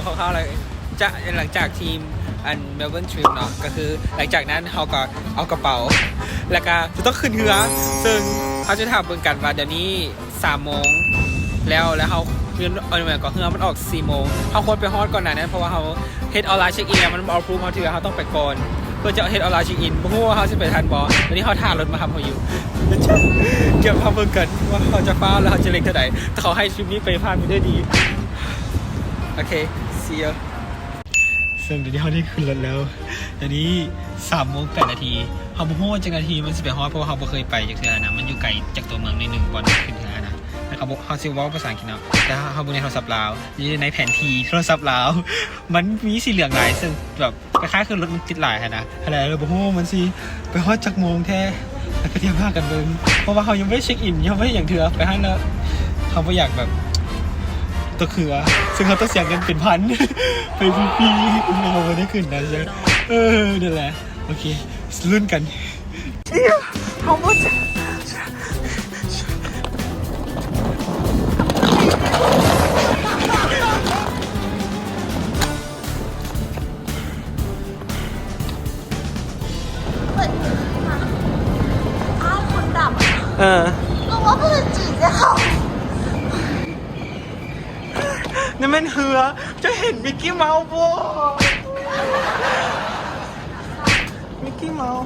ຂອງເຮົາ ຫຼັງຈາກ ຫຼັງຈາກທີ່ອັນ Melbourne trip ເນາະ ກໍຄືຫຼັງຈາກນັ້ນເຮົາກໍເອົາກະເປົາ ແລ້ວກໍຈະຕ້ອງຂຶ້ນເຮືອ ເຊິ່ງເຮົາຈະຖາມເບິ່ງກັນວ່າດຽວນີ້ສາມໂມງແລ້ວ ແລ້ວເຮົາ ເຮືອ ເອີ ແມ່ນກໍເຮືອມັນອອກສີ່ໂມງ ເຮົາຄວນໄປຮອດກ່ອນໜ້ານັ້ນ ເພາະວ່າເຮົາເຮັດອອນລາຍເຊັກອິນແລ້ວ ມັນບໍ່ອັບພຣູບເຮົາເທື່ອ ເຮົາຕ້ອງໄປກ່ອນ ເພື່ອຈະເຮັດອອນລາຍເຊັກອິນ ບໍ່ຮູ້ວ່າເຮົາຊິໄປທັນບໍ່ ດຽວນີ້ເຮົາຖ້າລົດມາຮັບເຮົາຢູ່ ດຽວເຮົາເບິ່ງກັນວ່າເຮົາຈະຟ້າວ ແລ້ວເຮົາຈະເລັ່ງເທົ່າໃດ ແຕ່ຂໍໃຫ້ທຣິບນີ້ໄປຜ່ານໄປດ້ວຍດີ. ໂອເຄ see you. ເຊິ່ງດຽວນີ້ເຮົາໄດ້ຂຶ້ນລົດແລ້ວ ດຽວນີ້ສາມໂມງແປດນາທີ ເຮົາບໍ່ຮູ້ວ່າຈັກນາທີມັນຊິໄປຮອດ ເພາະວ່າເຮົາບໍ່ເຄີຍໄປຈັກເທື່ອນະ ມັນຢູ່ໄກຈາກຕົວເມືອງໜ້ອຍໜຶ່ງ ບ່ອນຂຶ້ນເຮືອນະ ແລ້ວເຮົາບໍ່ ເຮົາຊິເວົ້າພາສາອັງກິດເນາະ ແຕ່ເຮົາເບິ່ງໃນໂທລະສັບລາວ ຢູ່ໃນແຜນທີ່ໂທລະສັບລາວ ມັນມີສີເຫຼືອງຫຼາຍ ເຊິ່ງແບບ ຄ້າຍໆຄືລົດມັນຕິດຫຼາຍຫັ້ນນະ ຫັ້ນແຫຼະ ເຮົາບໍ່ຮູ້ວ່າມັນຊິໄປຮອດຈັກໂມງແທ້ ແລ້ວກໍຕຽມພາກັນເບິ່ງ ເພາະວ່າເຮົາຍັງບໍ່ໄດ້ເຊັກອິນ ຍັງບໍ່ໄດ້ຫຍັງເທື່ອ ໄປຫັ້ນແລ້ວ ເຮົາບໍ່ຢາກແບບຕົກເຮືອ ເຊິ່ງເຮົາຕ້ອງເສຍເງິນເປັນພັນ ໄປຟຣີໆ ເຮົາບໍ່ໄດ້ຂຶ້ນນະ ເອີ ນັ້ນແຫຼະ ໂອເຄ ລຸ້ນກັນ ເຮົາບໍ່ ອ້າວ ຄົນດຳ ເອີ ກໍວ່າເພິ່ນຈີນເຂົາ ນັ້ນແມ່ນເຮືອ ເຈົ້າເຫັນມິກກີ້ເມົາບໍ່? ມິກກີ້ເມົາ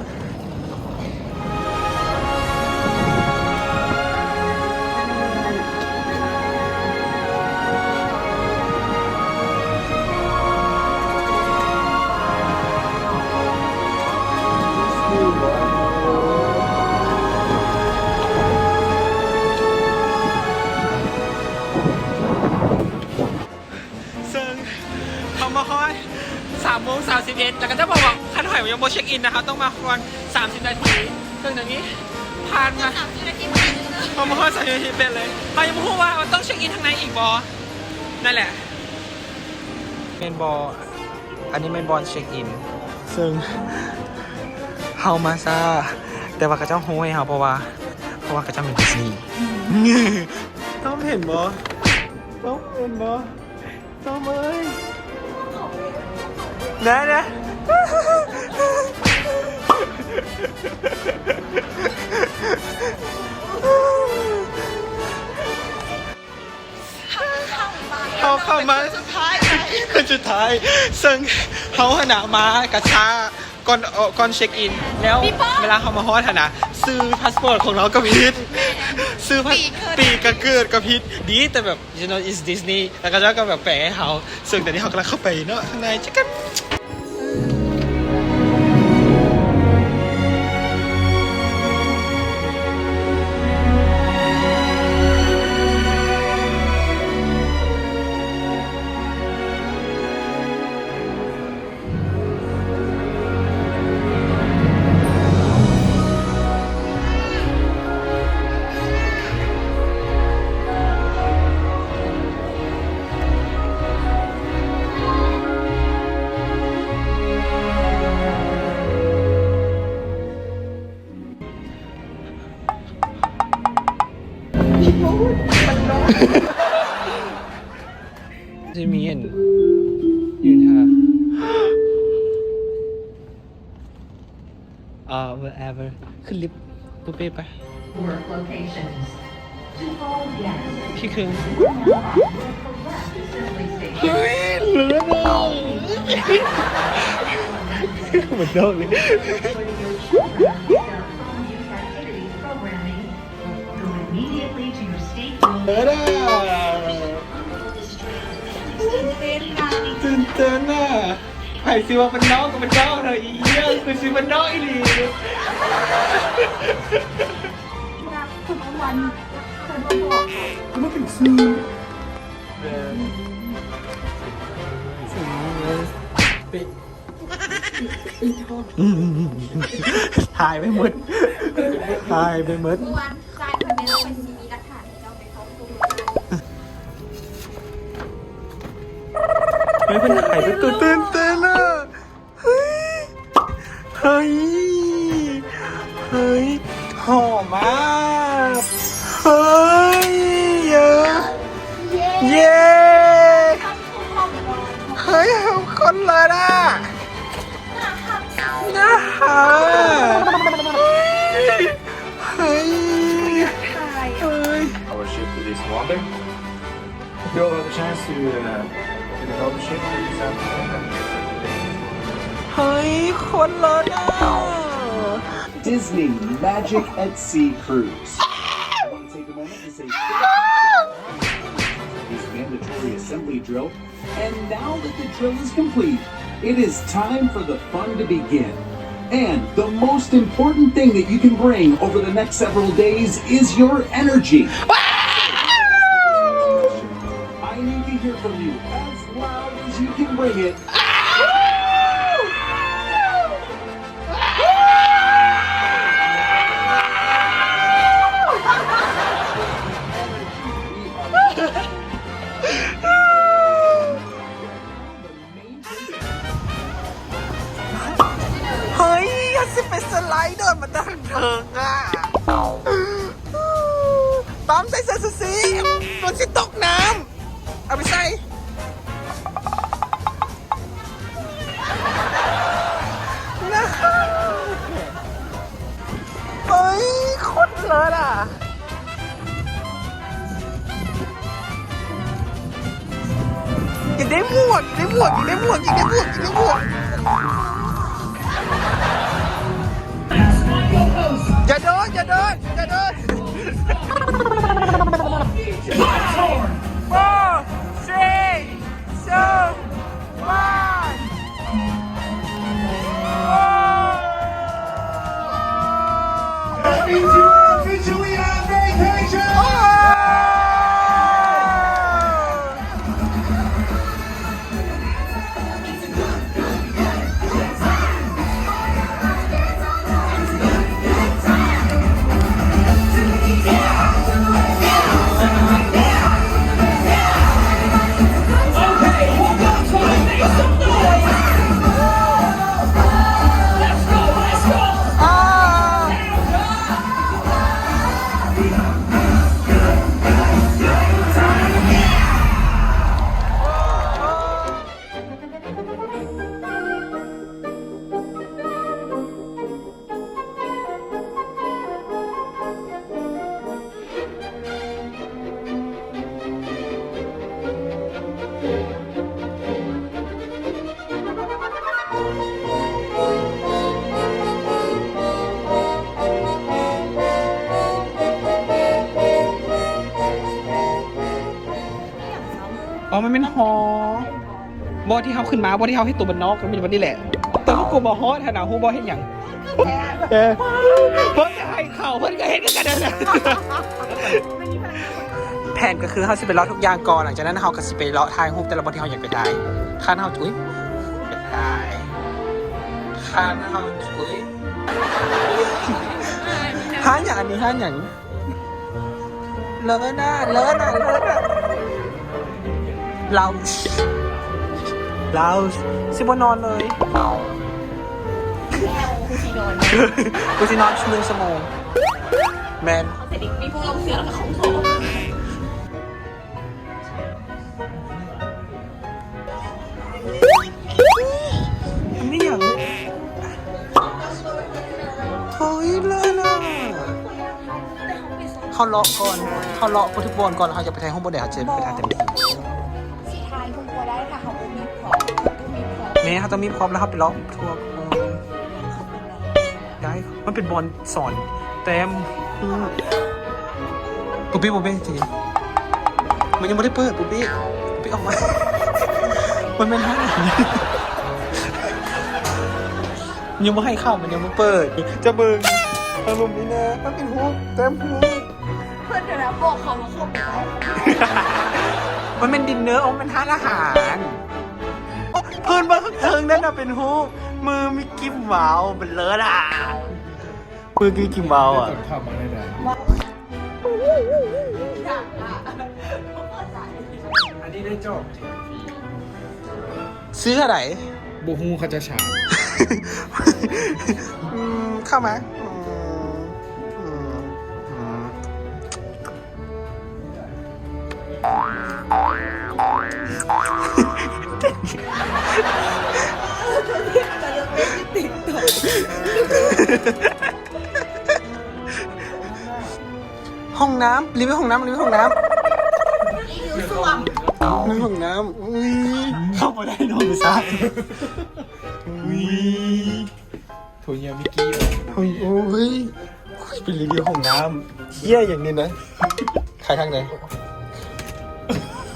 ເຊິ່ງເຮົາມາຮອດສາມໂມງສາມສິບເອັດ ແລ້ວກໍຈະບອກວ່າ ຄັນຫອຍຍັງບໍ່ເຊັກອິນນະ ເຮົາຕ້ອງມາກ່ອນສາມສິບນາທີ ເຊິ່ງດຽວນີ້ຜ່ານມາ ສາມສິບນາທີ ເຮົາມາຮອດສາມສິບນາທີເປັນເລີຍ ເຮົາຍັງບໍ່ຮູ້ວ່າມັນຕ້ອງເຊັກອິນທາງໃນອີກບໍ່ ນັ້ນແຫຼະ ແມ່ນບໍ່? ອັນນີ້ແມ່ນບ່ອນເຊັກອິນ ເຊິ່ງເຮົາມາຊ້າ ແຕ່ວ່າເຂົາເຈົ້າໂຮຍເຮົາ ເພາະວ່າ ເພາະວ່າເຂົາເຈົ້າເປັນດິສນີ. ຕ້ອມເຫັນບໍ່? ຕ້ອມເຫັນບໍ່? ຕ້ອມເອີຍ ນະ ນະ ເຮົາເຂົ້າມາ ເຮົາເຂົ້າມາ ຄົນສຸດທ້າຍ ຄົນສຸດທ້າຍ ເຊິ່ງເຮົາຫັ້ນນະມາກະຊ້າ ກ່ອນ ເອີ ກ່ອນເຊັກອິນ ແລ້ວເວລາເຮົາມາຮອດຫັ້ນນະ ຊື່ພາສປອດຂອງເຮົາກໍຜິດ ຊື່ພາ ປີເກີດ ປີກະເກີດກໍຜິດ ດີແຕ່ແບບ you know it's Disney ແລ້ວເຂົາເຈົ້າກໍແບບແປໃຫ້ເຮົາ ເຊິ່ງຕອນນີ້ເຮົາກຳລັງເຂົ້າໄປເນາະ ຂ້າງໃນ ເຈີກັນ. ຈະມີອັນ ຢືນຖ້າ ອ່າ whatever ຂຶ້ນລິບ ປຸເປ້ໄປ Work locations. To all guests, ທີ່ເຄິ່ງ now offer for correct assembly station. ເຮີ້ຍ ເລີດເນາະ ເໝືອນເດີມເລີຍ Children with their phone use activities programming. Go immediately to your stateroom. ເອີ ຕື່ນເຕັ້ນນະ ຕື່ນເຕັ້ນນະ ໃຜຊິວ່າບ້ານນອກກໍບ້ານນອກເນາະ ອີ່ຫຍັງ ຄືຊິບ້ານນອກອີ່ຫຼີ ນັບທຸກວັນ ເພິ່ນບໍ່ບອກ ມັນເປັນຊື່ ແມ່ນ ເປັນ ຖ່າຍໄປໝົດ ຖ່າຍໄປໝົດ ເມື່ອວານຈ່າຍເພິ່ນໄປແລ້ວ ເພິ່ນຊິມີຫຼັກຖານໃຫ້ເຈົ້າໄປເຂົ້າໂຮງ ເຮີ້ຍ ເພິ່ນຖ່າຍໄປ ຕື່ນເຕັ້ນນະ ເຮີ້ຍ ເຮີ້ຍ ເຮີ້ຍ ຫອມມາກ ເຮີ້ຍ ເຢີ ເຢ້ ເຢ້. ເຮີ້ຍ ເຮີ້ຍ ເຮີ້ຍ Our ship is swamping. Hope you all have a chance to, uh, to develop a ship for yourself. ເຮີ້ຍ ໂຄດເລີດອະ Disney Magic at Sea Cruise. I wanna take a moment to say thank you to these mandatory assembly drill. And now that the drill is complete, it is time for the fun to begin. And the most important thing that you can bring over the next several days is your energy. I need to hear from you as loud as you can bring it. ເຮີ້ຍ ເຮົາຊິໄປສະໄລໂດດມາຕັ້ງເທິງອະ ຕ້ອມໃສ່ເສື້ອຊູຊີ ມັນຊິຕົກນ້ຳ ເອົາໄປໃສ່ ເຮີ້ຍ ໂຄດເລີດອະ ຢາກໄດ້ໝວກ ຢາກໄດ້ໝວກ ຢາກໄດ້ໝວກ ຢາກໄດ້ໝວກ ຢາກໄດ້ໝວກ ຢ່າໂດດ ຢ່າໂດດ ຢ່າໂດດ Four, three, two, one. That means you are officially on vacation! ອໍ ມັນແມ່ນຫໍ ບໍ່ ທີ່ເຮົາຂຶ້ນມາ ບໍ່ ທີ່ເຮົາເຮັດໂຕບ້ານນອກ ມັນເປັນແບບນີ້ແຫຼະ. ແຕ່ວ່າກູບໍ່ຮອດຫັ້ນນະ ຮູ້ບໍ່ເຮັດຫຍັງ? ເອີ ເພິ່ນກໍໃຫ້ເຂົ້າ ເພິ່ນກໍເຮັດຄືກັນຫັ້ນນະ. ແຜນກໍຄືເຮົາຊິໄປເລາະທຸກຢ່າງກ່ອນ ຫຼັງຈາກນັ້ນເຮົາກໍຊິໄປເລາະຖ່າຍຮູບແຕ່ລະບ່ອນທີ່ເຮົາຢາກໄປຖ່າຍ. ຄັນເຮົາ ອຸ້ຍ ຢາກຖ່າຍ ຄັນເຮົາ ອຸ້ຍ ຮ້ານຫຍັງອັນນີ້? ຮ້ານຫຍັງ? ເລີນນະ ເລີນນະ ເລີນນະ ລາວ ລາວ ຊິບໍ່ນອນເລີຍ. ກູຊິນອນ ກູຊິນອນໜຶ່ງຊົ່ວໂມງ. ແມ່ນ ມີຜູ້ລົງເສືອແລ້ວກໍຂອງໂທ. ອັນນີ້ຫຍັງ? ເຮີ້ຍ ເລີຍນະ. ເຮົາເລາະກ່ອນ ເຮົາເລາະໄປທຸກບ່ອນກ່ອນ ແລ້ວເຮົາຈະໄປຖ່າຍຮູບບ່ອນໃດ ເຮົາຈະໄປຖ່າຍເຕັມທີ່. ຊິຖ່າຍຮູບບໍ່ໄດ້ ຖ້າເຮົາບໍ່ມີພ້ອມ ຕ້ອງມີພ້ອມ. ແມ່ນ ເຮົາຕ້ອງມີພ້ອມ ແລ້ວເຮົາໄປເລາະທົ່ວກ່ອນ. ໄດ້ ມັນເປັນບ່ອນສອນແຕ້ມຮູບ. ປຸບປິ ປຸບປິ ທີ ມັນຍັງບໍ່ໄດ້ເປີດ ປຸບປິ ປຸບປິ ອອກມາ. ມັນແມ່ນຮ້ານຫຍັງ? ຍັງບໍ່ໃຫ້ເຂົ້າ ມັນຍັງບໍ່ເປີດ. ຈະເບິ່ງທາງລຸ່ມນີ້ນະ ມັນເປັນຮູບ ແຕ້ມຮູບ. ເພິ່ນກໍນະ ບອກເຂົາວ່າເຂົ້າໄປໄດ້. ມັນແມ່ນດິນເນີ ບໍ່ແມ່ນຮ້ານອາຫານ. ໂອ້ ເພິ່ນເບິ່ງຂ້າງເທິງນັ້ນນະ ເປັນຮູບມືມິກກີເມົາສ໌ ເບິ່ງເລີຍລະ ມືມິກກີເມົາສ໌ອະ. ອັນນີ້ໄດ້ຈອກ ຊື້ເທົ່າໃດ? ບໍ່ຮູ້ ເຂົາເຈົ້າສາມ. ອືມ ເຂົ້າມາ ອືມ ອືມ ອືມ. ແມ່ນຫຍັງ? ຫ້ອງນ້ຳ ຣີວິວຫ້ອງນ້ຳ ຣີວິວຫ້ອງນ້ຳ ນີ້ຢູ່ສ້ວມ ໃນຫ້ອງນ້ຳ ອຸ້ຍ ເຂົ້າບໍ່ໄດ້ເນາະ ອຸດສ່າ ອຸ້ຍ ໂຖເຫຍມິກກີ້ ໂອ້ຍ ໂອ້ຍ ໄປຣີວິວຫ້ອງນ້ຳ ເຫ້ຍ ຫຍັງນີ້ນະ ຂາຍທາງໃດ?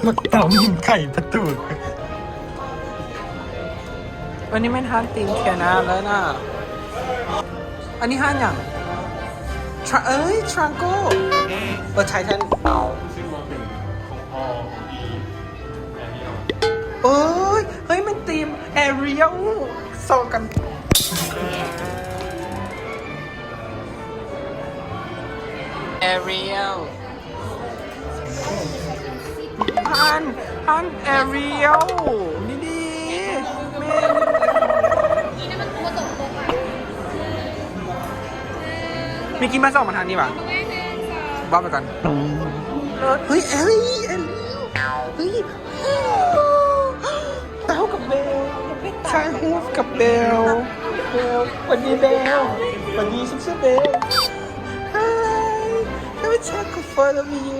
ໝາກຕຳໄຂ່ປະຕູ ອັນນີ້ແມ່ນຮ້ານຕີນເຄຍນາເລີຍນະ ອັນນີ້ຮ້ານຫຍັງ? ທຣາ ເອີຍ Triangle ເອີ Titan ເອີຍ ເຮີ້ຍ ແມ່ນທີມ Ariel ຊອກກັນ Ariel ຮ້ານ ຮ້ານ Ariel ນີ້ດີ ແມ່ນ ມີກິນມາສອງມາທາງນີ້ຫວາ ບອກໄປກ່ອນ ເຮີ້ຍ Ariel Ariel ເຮີ້ຍ ເຕົ້າກັບເບວ ຖ່າຍຮູບກັບເບວ ເບວ ຫວັດດີເບວ ຫວັດດີຊຸບໆເບວ Hi Let me take a photo with you.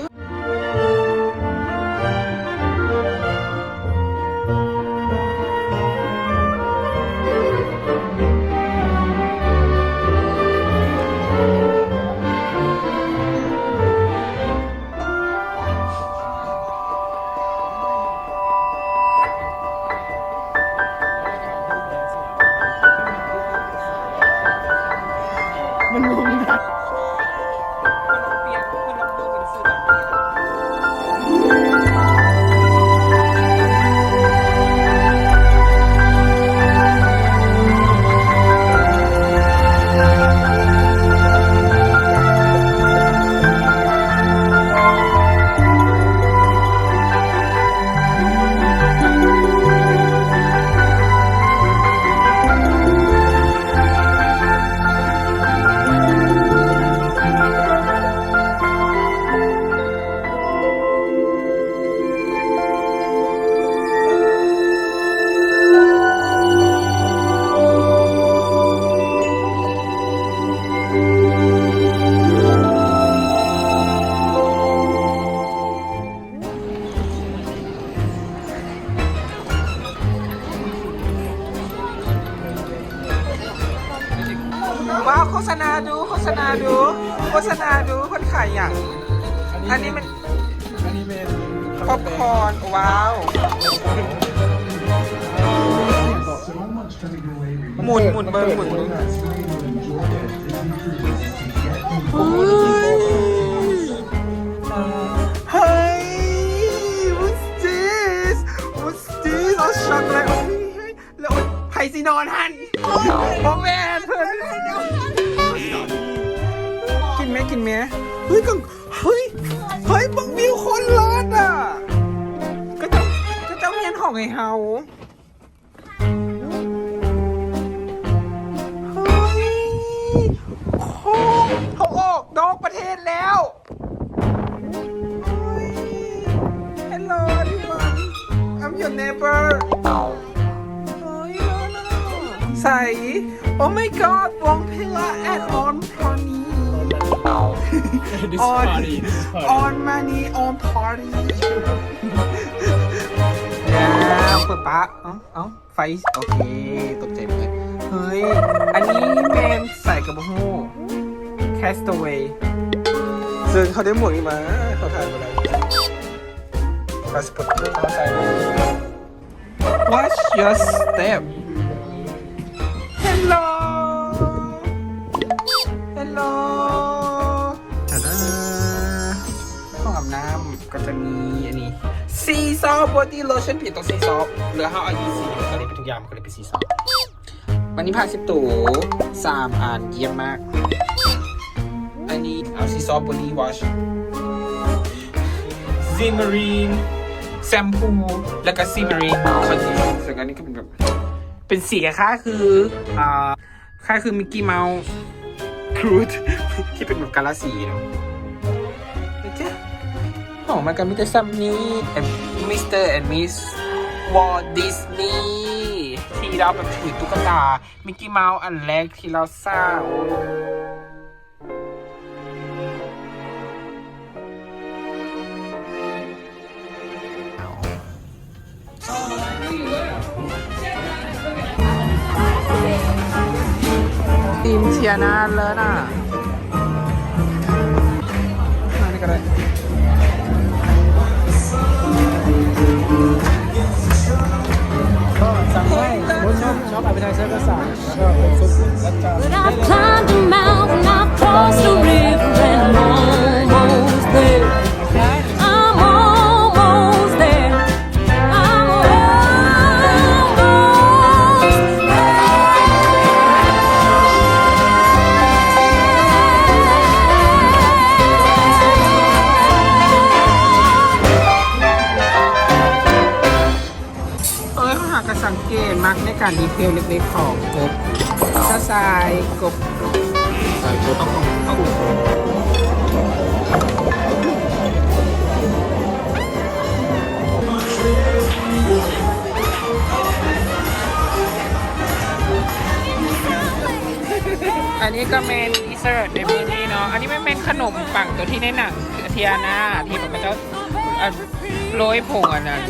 ມັນງົງນະ ມັນເປັນ ມັນລອງດູກັນຊື່ແບບນີ້. ວ້າວ ໂຄສະນາດູ ໂຄສະນາດູ ໂຄສະນາດູ ເພິ່ນຂາຍຫຍັງ? ອັນນີ້ມັນ ອັນນີ້ແມ່ນ ປັອບຄອນ ວ້າວ ໝູນ ໝູນເບິ່ງ ໝູນເບິ່ງ ເຮີ້ຍ ເຮີ້ຍ What's this? What's this? I'll shock like ໂອ້ຍ ແລ້ວໃຜຊິນອນຫັ້ນ? ບໍ່ແມ່ນເພິ່ນ ກິນແມ້ ກິນແມ້ ເຮີ້ຍ ເຮີ້ຍ ເຮີ້ຍ ເບິ່ງວິວໂຄດເລີດອະ ຂະເຈົ້າ ຂະເຈົ້າຮຽນຫ້ອງໃຫ້ເຮົາ ເຮີ້ຍ ໂຄດ ເຮົາອອກນອກປະເທດແລ້ວ. Hi, hello everyone. I'm your neighbor. ເຮີ້ຍ ໃສ? Oh my god, Wong Pila and On Money. This On, party, this party. On Money, On Party. ຢ່າ ເປີດປະ ເອົ້າ ເອົ້າ. ໄຟ ໂອເຄ ຕົກໃຈເໝືອນ ເຮີ້ຍ ອັນນີ້ແມ່ນໃສກະບໍ່ຮູ້ Castaway ເຊິ່ງເຂົາໄດ້ໝວກນີ້ມາ ເຂົາຖ່າຍບໍ່ໄດ້ ພາສປອດເຂົາໃສ່ Watch your step. Hello Hello ຕາດາ ຫ້ອງອາບນ້ຳ ກໍຈະມີອັນນີ້ Seasoft Body Lotion ຜິດ ຕ້ອງ Seasoft ເຫຼືອເຮົາອາຍຸສີ່ ມັນກໍເລີຍເປັນທຸກຢ່າງ ມັນກໍເລີຍເປັນ Seasoft ບັດນີ້ຜ້າເຊັດໂຕສາມອັນ ຢ້ຽມມາກ ອັນນີ້ເອົາ Seasoft Body Wash Simmering Shampoo ແລ້ວກໍ Simmering Conditioner ເຊິ່ງອັນນີ້ກໍເປັນແບບ ເປັນສີຄ້າຍໆຄື ອ່າ ຄ້າຍຄື Mickey Mouse Groot ທີ່ເປັນແບບກາລະສີເນາະ ໂອເຄ ຂອງມັນກໍມີແຕ່ສ່ຳນີ້ Mister and Miss Walt Disney ທີ່ ລາວໄປຖືຕຸກກະຕາມິກກີເມົ້າອັນແລກທີ່ລາວສ້າງ. ຕີມເທຍນາເລີນອ່ະ. ອັນນີ້ກໍໄດ້ ກໍສັ່ງໄດ້ ໝົດ ຊອບ ຊອບແອັບເປີໄທເຊີກໍສັ່ງ. But I've climbed the mountain, I've crossed the river, and I'm almost there. I'm almost there. I'm almost there. ເອີ ເຮົາຫາກະສັງເກດມັກໃນການດີເທວເລັກໆຂອງກົບ ຊາຊາຍກົບ ອັນນີ້ກໍແມ່ນດີເສີດໃນມື້ນີ້ເນາະ. ອັນນີ້ແມ່ນ ແມ່ນຂະໜົມປັງຕົວທີ່ໃນໜັງເທຍນາ ທີ່ເຂົາເຈົ້າ ອັນ ໂລຍຜົງອັນນັ້ນ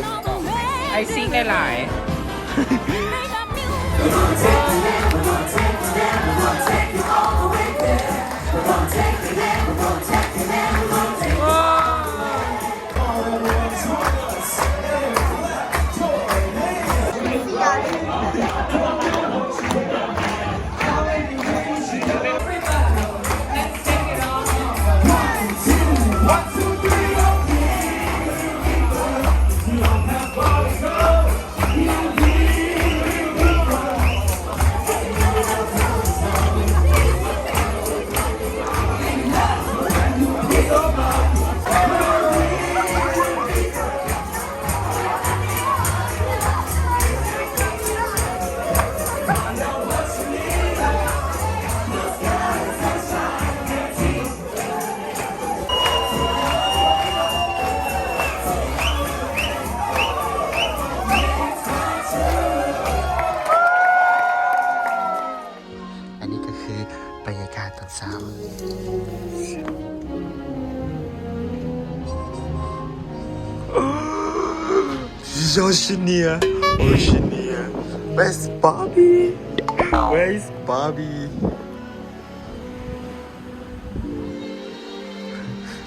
ໄອຊິງຫຼາຍໆ. ອັນນີ້ກໍຄືບັນຍາກາດຕອນເຊົ້າ. Oceania, Oceania, where's Bobby? Where's Bobby?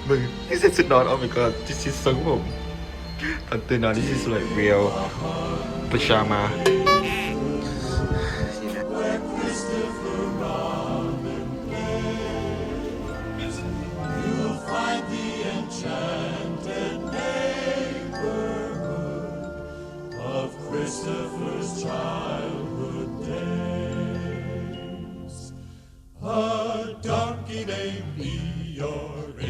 ເບິ່ງ ນີ້ໃສ່ຊຸດນອນ. Oh my god, this is ຊົງຜົມຕອນຕື່ນນອນ. This is like real pajama. You'll find the enchanted neighborhood of Christopher's childhood days. A donkey named Eeyore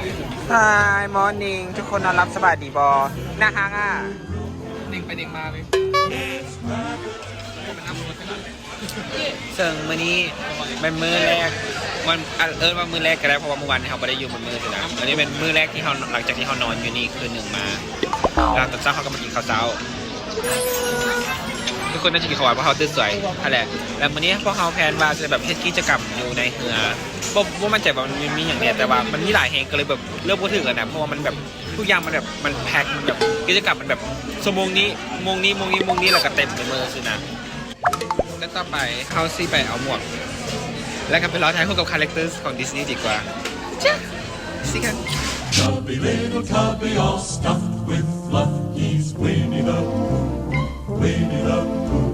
is Hi morning ທຸກຄົນ ນອນຫຼັບສະບາຍດີບໍ່? ໜ້າຮັກອ່ະ ເນັ່ງໄປເນັ່ງມາເລີຍ. ເຊິ່ງມື້ນີ້ແມ່ນມື້ແລກ ມັນ ເອີ້ນວ່າມື້ແລກກໍໄດ້ ເພາະວ່າມື້ວານນີ້ເຮົາບໍ່ໄດ້ຢູ່ໝົດມື້ຊີ້ນະ. ອັນນີ້ແມ່ນມື້ແລກທີ່ເຮົາ ຫຼັງຈາກທີ່ເຮົານອນຢູ່ນີ້ຄືນໜຶ່ງມາ ແລ້ວຕອນເຊົ້າເຮົາກໍມາກິນເຂົ້າເຊົ້າ. ທຸກຄົນໜ້າຈະຄິດເຂົ້າໃຈວ່າເຮົາຕື່ນສວຍຫັ້ນແຫຼະ. ແລ້ວມື້ນີ້ພວກເຮົາແພນວ່າຈະແບບເຮັດກິດຈະກຳຢູ່ໃນເຮືອ ບໍ່ ບໍ່ໝັ້ນໃຈວ່າມັນມີຫຍັງແດ່ ແຕ່ວ່າມັນມີຫຼາຍແຮງ ກໍເລີຍແບບເລືອກບໍ່ຖືກຫັ້ນນະ ເພາະວ່າມັນແບບທຸກຢ່າງມັນແບບ ມັນແພັກ ມັນແບບກິດຈະກຳມັນແບບຊົ່ວໂມງນີ້ ໂມງນີ້ ໂມງນີ້ ໂມງນີ້ ແລ້ວກໍເຕັມໄປໝົດຊີ້ນະ. ແລະ ຕໍ່ໄປເຮົາຊິໄປເອົາໝວກ ແລ້ວກໍໄປລໍຖ່າຍຮູບກັບຄາແຣັກເຕີຂອງດິສນີດີກວ່າ. Chubby little cubby, all stuffed with fluff, he's Winnie the Pooh, Winnie the Pooh,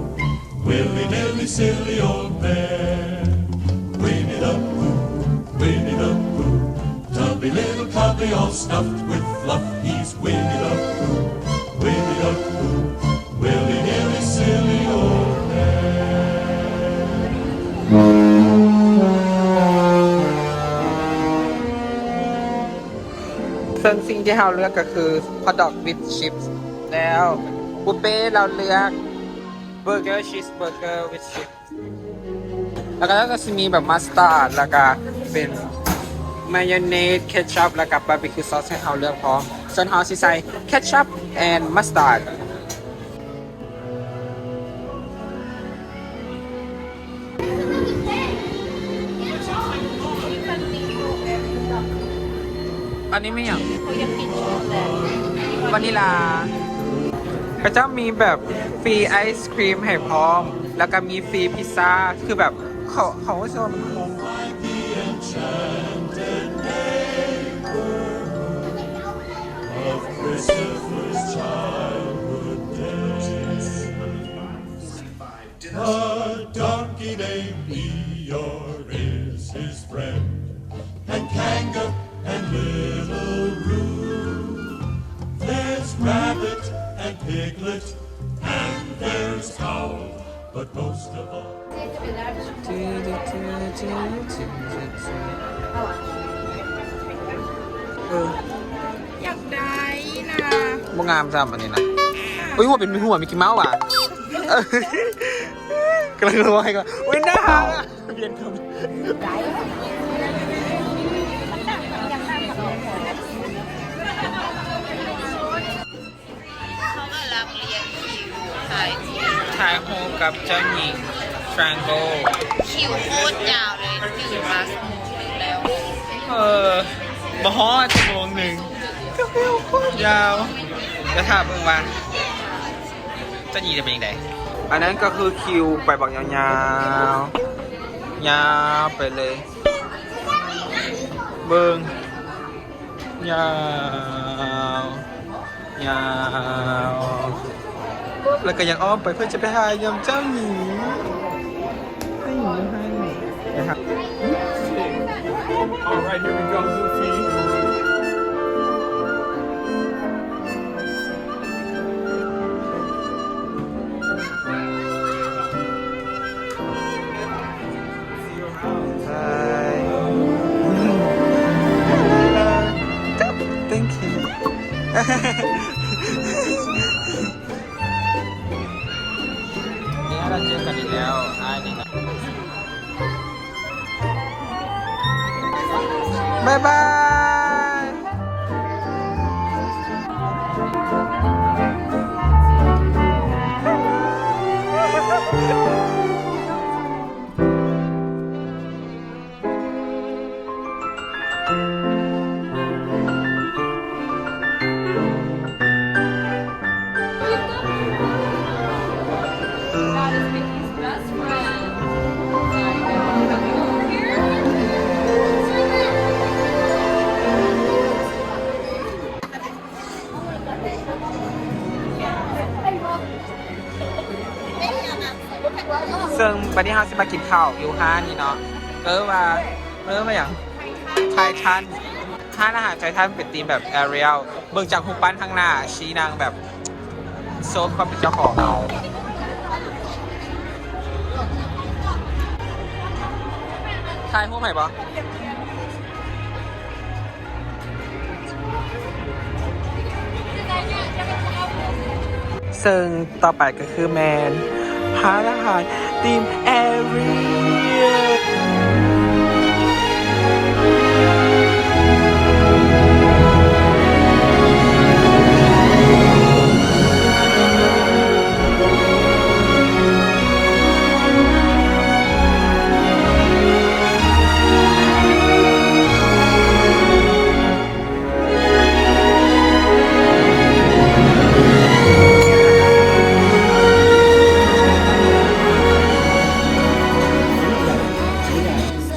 willy nilly, silly old bear. Winnie the Pooh, Winnie the Pooh, tubby little cubby, all stuffed with fluff, he's Winnie the Pooh, Winnie the Pooh, willy nilly, silly old bear. ເຊິ່ງສິ່ງທີ່ເຮົາເລືອກກໍຄື hot dog with chips ແລ້ວ ປູເປ້ລາວເລືອກ burger cheeseburger with chips ແລ້ວກໍ ແລ້ວກໍຊິມີແບບ mustard ແລ້ວກໍເປັນ mayonnaise ketchup ແລ້ວກໍ barbecue sauce ໃຫ້ເຮົາເລືອກພ້ອມ. ສ່ວນເຮົາຊິໃສ່ ketchup and mustard. ອັນນີ້ແມ່ນຫຍັງ? ວານິລາ. ເຂົາເຈົ້າມີແບບຟຣີໄອສຄຣີມໃຫ້ພ້ອມ ແລ້ວກໍມີຟຣີພິຊຊາ ຄືແບບເຂົາ ເຂົາເອີ້ນວ່າມັນ A donkey named Eeyore is his friend, and Kanga and Little Roo. There's Rabbit and Piglet, and there's Owl, but most of all ເອີ ຢາກໄດ້ນະ ບໍ່ງາມຊ້ຳອັນນີ້ນະ. ອຸ້ຍ ຫົວເປັນຫົວມິກກີເມົ້າຫວາ? ກຳລັງລອຍກ່ອນ. ອຸ້ຍ ໜ້າຮັກອະ. ເຂົາກຳລັງລຽນຄິວຖ່າຍ ຖ່າຍຮູບກັບເຈົ້າຍິງ Triangle. ຄິວໂຄດຍາວເລີຍ ຖືມາຊົ່ວໂມງໜຶ່ງແລ້ວ. ເອີ ບໍ່ຮອດຊົ່ວໂມງໜຶ່ງ ກໍຄືໂຄດຍາວ. ແລ້ວຖ້າເບິ່ງວ່າ ຈະຍິງຈະເປັນຈັ່ງໃດ? ອັນນັ້ນກໍຄືຄິວໄປບັກຍາວໆ ຍາວໄປເລີຍ ເບິ່ງ ຍາວ ຍາວ ແລ້ວກໍຍັງອ້ອມໄປເພື່ອຈະໄປຖ່າຍນຳເຈົ້າຍິງ. All right, here we go, Goofy. Hi. Thank you. ເຮົາເຈີກັນອີກແລ້ວ ອ້າຍນີ້ນະ. ບາຍບາຍ. ເຊິ່ງບັດນີ້ເຮົາຊິມາກິນເຂົ້າຢູ່ຮ້ານນີ້ເນາະ ເອີ້ນວ່າ ເອີ້ນວ່າຫຍັງ? ໄທທັນ. ຮ້ານອາຫານໄທທັນເປັນທີມແບບແອຣຽວ ເບິ່ງຈາກຮູບປັ້ນທາງໜ້າ ຊີ້ນາງແບບໂຊຄວາມເປັນເຈົ້າຂອງ. ຖ່າຍຮູບໃຫ້ບໍ່? ເຊິ່ງຕໍ່ໄປກໍຄືແມ່ນຮ້ານອາຫານທີມແອຣຽວ.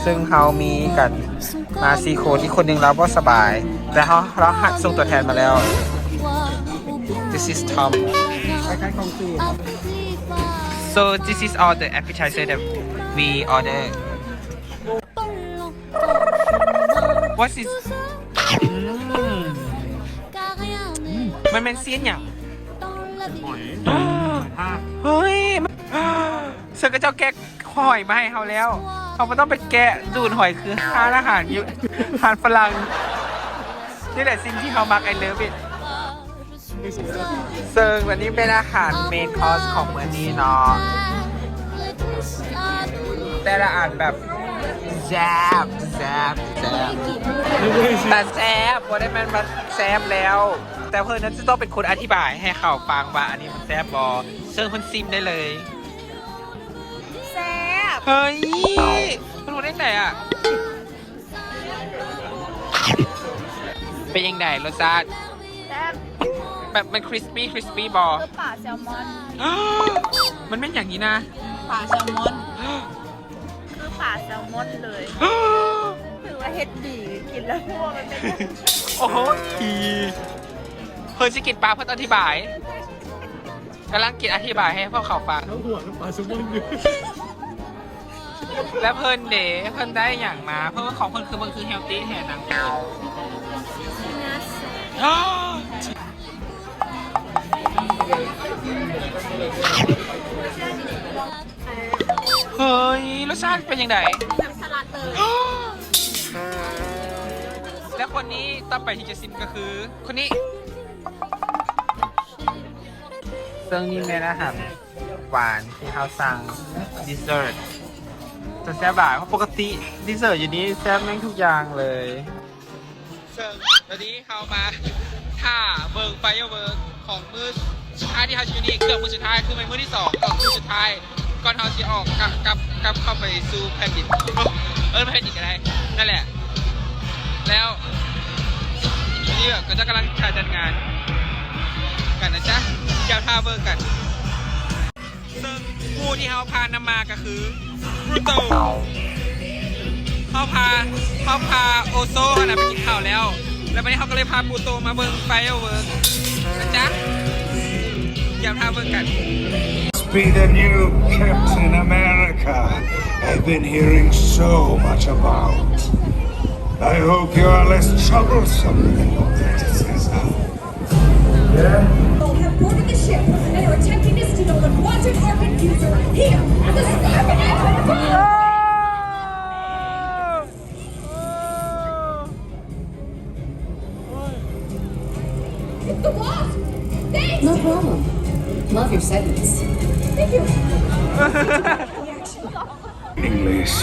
ເຊິ່ງເຮົາມີກັນມາສີ່ຄົນ ອີກຄົນໜຶ່ງລາວບໍ່ສະບາຍ ແຕ່ເຮົາ ລາວໃຫ້ສົ່ງຕົວແທນມາແລ້ວ. This is Tom. So this is all the appetizer that we order. What is? ອືມ ມັນແມ່ນຊີ້ນຫຍັງ? ເຮີ້ຍ ເຊິ່ງເຂົາເຈົ້າແກະຫອຍມາໃຫ້ເຮົາແລ້ວ ເຮົາບໍ່ຕ້ອງໄປແກະດູດຫອຍຄືຮ້ານອາຫານຢູ່ຮ້ານຝຣັ່ງ. ນີ້ແຫຼະສິ່ງທີ່ເຮົາມັກ I love it. ເຊິ່ງອັນນີ້ເປັນອາຫານເມນຄອສຂອງມື້ນີ້ເນາະ ແຕ່ລະອັນແບບແຊບ ແຊບ ແຊບ ແຕ່ແຊບ ບໍ່ໄດ້ແມ່ນວ່າແຊບແລ້ວ ແຕ່ເພິ່ນນັ້ນຈະຕ້ອງເປັນຄົນອະທິບາຍໃຫ້ເຂົາຟັງວ່າອັນນີ້ມັນແຊບບໍ່ ເຊິ່ງເພິ່ນຊິມໄດ້ເລີຍ. ແຊບ ເຮີ້ຍ ເພິ່ນຮູ້ໄດ້ໃດອະ? ແຊບ ເປັນຈັ່ງໃດລົດຊາດ? ແຊບ. ແບບມັນຄຣິສປີ ຄຣິສປີບໍ່? ຄືປາແຊລມອນ. ມັນແມ່ນຫຍັງນີ້ນະ? ປາແຊລມອນ. ຄືປາແຊລມອນເລີຍ. ຖືວ່າເຮັດດີ ກິນແລ້ວຮູ້ວ່າມັນເປັນຫຍັງ. ໂອ້ໂຫ ອີ ເພິ່ນຊິກິນປາ ເພິ່ນອະທິບາຍ. ກຳລັງກິນອະທິບາຍໃຫ້ພວກເຂົາຟັງ. ເຂົາຫວງປາແຊລມອນຢູ່. ແລ້ວເພິ່ນເດ ເພິ່ນໄດ້ຫຍັງມາ? ເພິ່ນ ຂອງເພິ່ນຄື ມັນຄືເຮລຕີແທ້ນະ. ເຮີ້ຍ ລົດຊາດເປັນຈັ່ງໃດ? ແບບສະຫຼັດເລີຍ. ແລະຄົນນີ້ຕໍ່ໄປທີ່ຈະຊິມກໍຄືຄົນນີ້. ເຊິ່ງນີ້ແມ່ນອາຫານຫວານທີ່ເຮົາສັ່ງ dessert ຈະແຊບຫຼາຍ ເພາະປົກກະຕິ dessert ຢູ່ນີ້ແຊບແມ່ງທຸກຢ່າງເລີຍ. ເຊິ່ງຕອນນີ້ເຮົາມາຖ້າເບິ່ງ firework ຂອງມື້ສຸດທ້າຍທີ່ເຮົາຊິຢູ່ນີ້ ເກືອບມື້ສຸດທ້າຍ ຄືແມ່ນມື້ທີສອງ ກໍຄືສຸດທ້າຍ ກ່ອນເຮົາຊິອອກ ກັບ ກັບ ກັບເຂົ້າໄປສູ່ແຜ່ນດິນ ເອີ້ນແຜ່ນດິນກໍໄດ້ ນັ້ນແຫຼະ. ແລ້ວທີ່ແບບເຂົາເຈົ້າກຳລັງຈະຈັດງານກັນນະຈ໊ະ ຢ່າຖ້າເບິ່ງກັນ. ເຊິ່ງຜູ້ທີ່ເຮົາພານຳມາກໍຄືບຣູໂຕ. ເຮົາພາ ເຮົາພາໂອໂຊຫັ້ນນະໄປກິນເຂົ້າແລ້ວ ແລ້ວບັດນີ້ເຮົາກໍເລີຍພາບຣູໂຕມາເບິ່ງ firework ນະຈ໊ະ. ຢ່າຖ້າເບິ່ງກັນ. Must be the new Captain America. I've been hearing so much about. I hope you are less troublesome than your predecessor. Yeah? Have boarded the ship and are attempting to steal the Quadrant Orbit user here at the Scorpion Airport. It's the Wasp! Thanks! No problem. Love your segments. Thank you. English,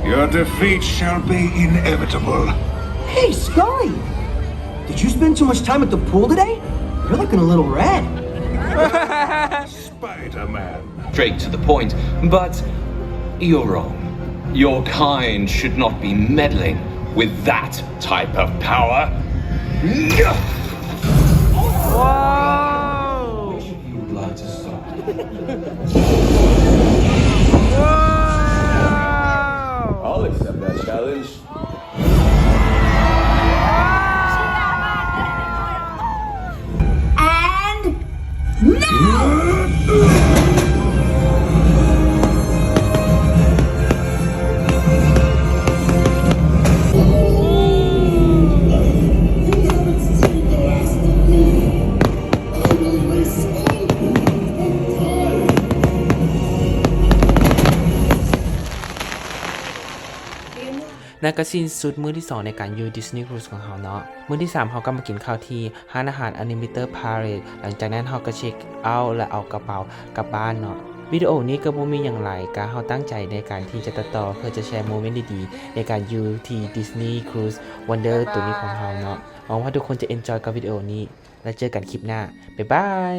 your defeat shall be inevitable. Hey, Scully! Did you spend too much time at the pool today? You're looking a little red. Spider-Man. Straight to the point, but you're wrong. Your kind should not be meddling with that type of power. Wow! Wish you would like to stop. Wow! I'll accept that challenge. And now! ນັ້ນກໍສິ້ນສຸດມື້ທີສອງໃນການຢູ່ Disney Cruise ຂອງເຮົາເນາະ. ມື້ທີສາມເຮົາກໍມາກິນເຂົ້າທີ່ຮ້ານອາຫານ Animator Palace ຫຼັງຈາກນັ້ນເຮົາກໍເຊັກເອົາ ແລະ ເອົາກະເປົາກັບບ້ານເນາະ. ວິດີໂອນີ້ກໍບໍ່ມີຫຍັງຫຼາຍ ກະເຮົາຕັ້ງໃຈໃນການທີ່ຈະຕັດຕໍ່ ເພື່ອຈະແຊໂມເມັນດີໆໃນການຢູ່ທີ່ Disney Cruise Wonder ໂຕນີ້ຂອງເຮົາເນາະ. ຫວັງວ່າທຸກຄົນຈະ enjoy ກັບວິດີໂອນີ້ ແລະ ເຈີກັນຄລິບໜ້າ. ບາຍບາຍ.